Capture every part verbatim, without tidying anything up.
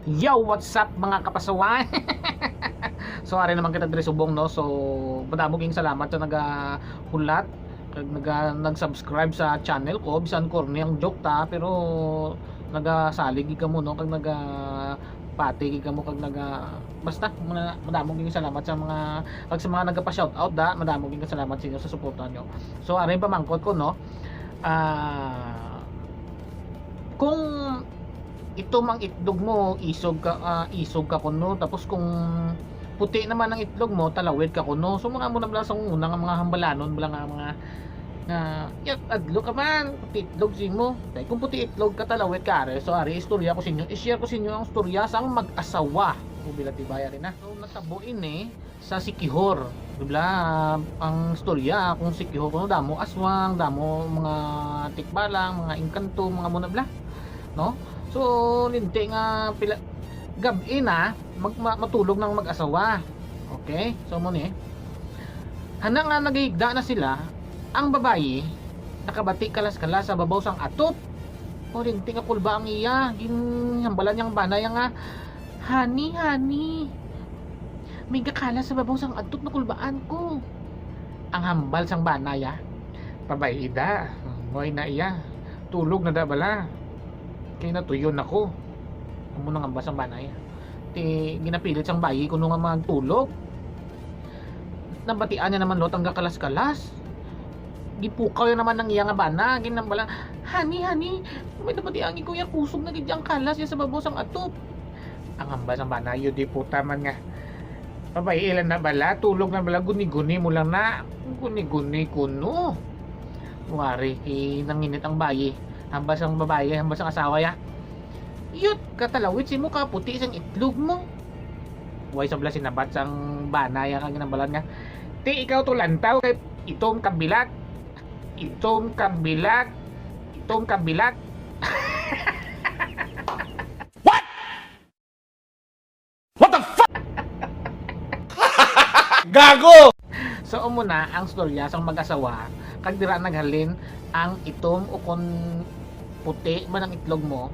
Yo, what's up, mga kapasaway? So, ari naman kita diri subong, no? So, madamo ging salamat sa nagahulat kag naga nag-subscribe sa channel ko. Bisan corny ang joke ta, pero nagasalig gid kamo, no? Kag nagapati gid kamo kag naga basta muna, madamo ging salamat sa mga kag sa mga nagapa-shout out da. Madamo ging salamat sa inyo sa suporta nyo. So, ari ang pamangkot ko, no? Ah, kung itom ang itlog mo, isog ka, ah, isog ka kuno. Tapos kung puti naman ang itlog mo, talawid ka kuno. So, mga amo na bala sa una nga mga hambalanon bala nga mga nga, "Yat, adlo ka man, puti itlog simo." Kay kung puti itlog ka, talawid ka, ari. So, ari, istorya ko sa inyo. I-share ko sa inyo ang istorya sang mag-asawa. O, bila tibaya rin na. So, natabo ini sa Siquijor. Di bala, ang istorya, kung Siquijor, kuno damo aswang, damo mga tikbalang, mga engkanto, mga amo na bala. No? So, linti nga pila, gab-i na, mag, ma- matulog ng mag-asawa. Okay? So, amo ni. Hana nga nagahigda na sila, ang babayi, nakabati kalas-kalas sa babaw sang atop. O, linti nga kulba ang iya, ginhambalan niyang bana iya nga, "Honey, honey, may gakalas sa babaw sang atop, nakulbaan ko." Ang hambal sang bana iya, "Pabay-i da, moy na iya. Tulog na da bala. Kay natuyon ako." Amo nang hambal sang bana iya. Ti ginapilit sang bayi kuno nga magtulog. Nabatian niya naman, Lot, ang gakalas-kalas. Gipukaw niya naman ang iya nga bana, ginambala, "Honey, honey, may nabatian gid ko iya, kusog na gid ang kalas niya sa babaw sang atop." Ang hambal sang bana, "Yun, di puta man nga. Pabay-i lang na bala, tulog na bala, guni-guni mo lang na." Guni-guni kuno. Wari, eh, nanginit ang bayi. Hambal sang babayi, hambal sang asawa ya. "Yut, katalawit si mo, kaputi sang itlog mo." Way sabla sinabat sang bana ya kag ginambalan nga, "Ti ikaw to lantaw kay itom ka bilat. Itom ka bilat. Itom ka bilat." What? What the fuck? Gago! So, amo na ang storya sang mag-asawa, kag dira naghalin ang itom o kon puti man ang itlog mo.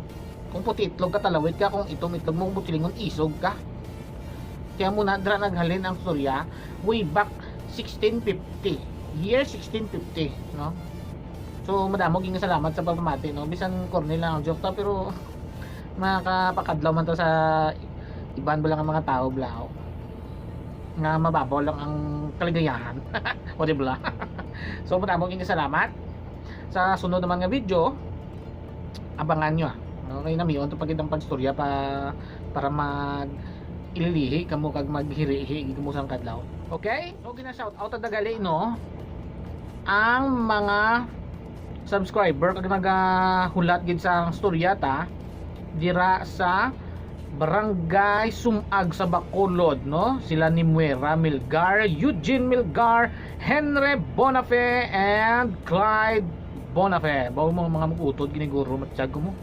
Kung puti itlog ka, talawit ka, kung itom itlog mo, busilingon isog ka. Kaya amo na, dira naghalin ang storya way back sixteen fifty, year sixteen fifty, no? So, madamo ging salamat sa pagpamati, no? Bisan corny lang ang joke ta, pero makapakadlaw man to sa iban bala nga mga tawo, bala, nga mababaw lang ang kaligayahan. O, di bala? So, madamo ging salamat. Sa sunod naman nga video, abangan nyo, ah. Okay, namion to pa gid ang pagstorya pa, para mag ililihi kamo kag maghirihi gid kamo sang kadlaw. Okay? So, gina-shout out ta gali, no, ang mga subscriber kag nagahulat gid sa storya ta dira sa Barangay Sumag sa Bacolod, no? Sila ni Muera Milgar, Eugene Milgar, Henry Bonafe, and Clyde Bonafe. Bawo mo mga mag-utod giniguro, matiyag mo.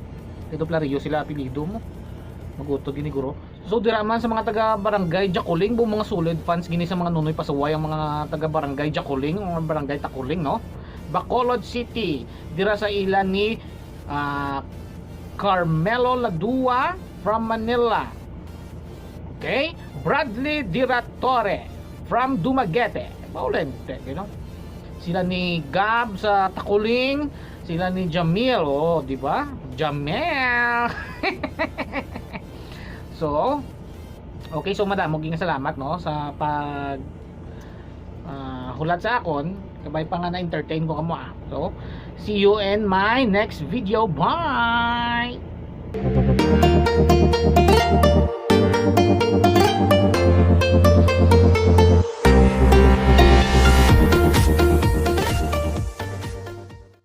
Ito Plario sila apelyido mo. Mag-utod giniguro. So, dira man sa mga taga Barangay Jaculing, bu mga solid fans gini sa mga Nunoy Pasaway ang mga taga Barangay Jaculing, mga Barangay Taculing, no? Bacolod City, dira sa ila ni, ah, Carmelo Ladua from Manila. Okay? Bradley Diratore from Dumaguete. Maulente, you know? Sila ni Gab sa Taculing, sila ni Jamil, oh, di ba? Jamil. So, okay, so madamo ging salamat, no, sa pag, ah, hulat sa akon, kabay pa nga na-entertain ko kamo, ah. So, see you in my next video. Bye.